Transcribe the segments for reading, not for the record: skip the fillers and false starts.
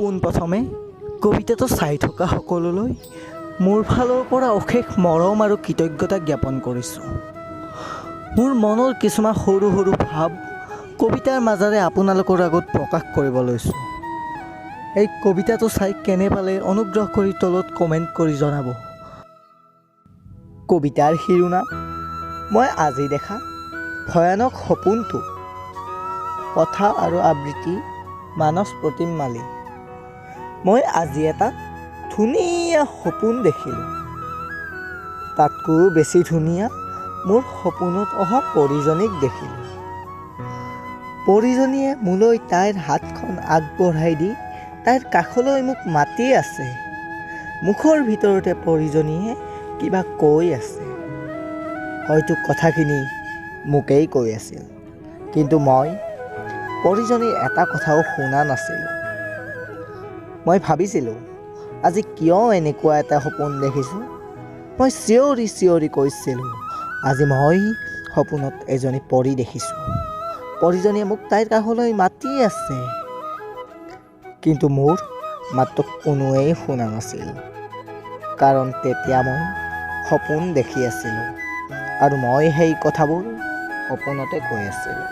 পোনপ্ৰথমে কবিতাটো চাই থকা সকলোলৈ মোৰ ফালৰ পৰা অশেষ মৰম আৰু কৃতজ্ঞতা জ্ঞাপন কৰিছোঁ। মোৰ মনৰ কিছুমান সৰু সৰু ভাৱ কবিতাৰ মাজেৰে আপোনালোকৰ আগত প্ৰকাশ কৰিব লৈছোঁ। এই কবিতাটো চাই কেনে পালে অনুগ্ৰহ কৰি তলত কমেণ্ট কৰি জনাব। কবিতাৰ শিৰোনাম: মই আজি দেখা ভয়ানক সপোনটো। কথা আৰু আবৃত্তি: মানস প্ৰতিম মালী। মই আজি এটা ধুনীয়া সপোন দেখিলোঁ। তাতকৈও বেছি ধুনীয়া মোৰ সপোনত অহা পৰীজনীক দেখিলোঁ। পৰীজনীয়ে মোলৈ তাইৰ হাতখন আগবঢ়াই দি তাইৰ কাষলৈ মোক মাতি আছে। মুখৰ ভিতৰতে পৰীজনীয়ে কিবা কৈ আছে। হয়তো কথাখিনি মোকেই কৈ আছিল, কিন্তু মই পৰীজনীৰ এটা কথাও শুনা নাছিলোঁ। মই ভাবিছিলোঁ, আজি কিয় এনেকুৱা এটা সপোন দেখিছোঁ। মই চিঞৰি চিঞৰি কৈছিলোঁ, আজি মই সপোনত এজনী পৰী দেখিছোঁ, পৰীজনীয়ে মোক তাইৰ কাষলৈ মাতি আছে। কিন্তু মোৰ মাতটো কোনোৱেই শুনা নাছিল, কাৰণ তেতিয়া মই সপোন দেখি আছিলোঁ আৰু মই সেই কথাবোৰ সপোনতে কৈ আছিলোঁ।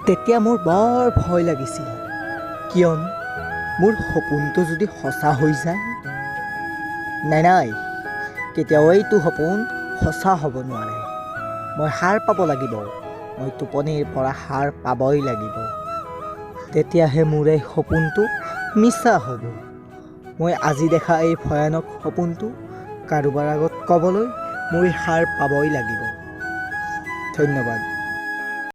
তেতিয়া মোৰ বৰ ভয় লাগিছিল, কিয়নো মোৰ সপোনটো যদি সঁচা হৈ যায়। নাই নাই, কেতিয়াও এইটো সপোন সঁচা হ'ব নোৱাৰে। মই সাৰ পাব লাগিব, মই টোপনিৰ পৰা সাৰ পাবই লাগিব, তেতিয়াহে মোৰ এই সপোনটো মিছা হ'ব। মই আজি দেখা এই ভয়ানক সপোনটো কাৰোবাৰ আগত ক'বলৈ মই সাৰ পাবই লাগিব। ধন্যবাদ।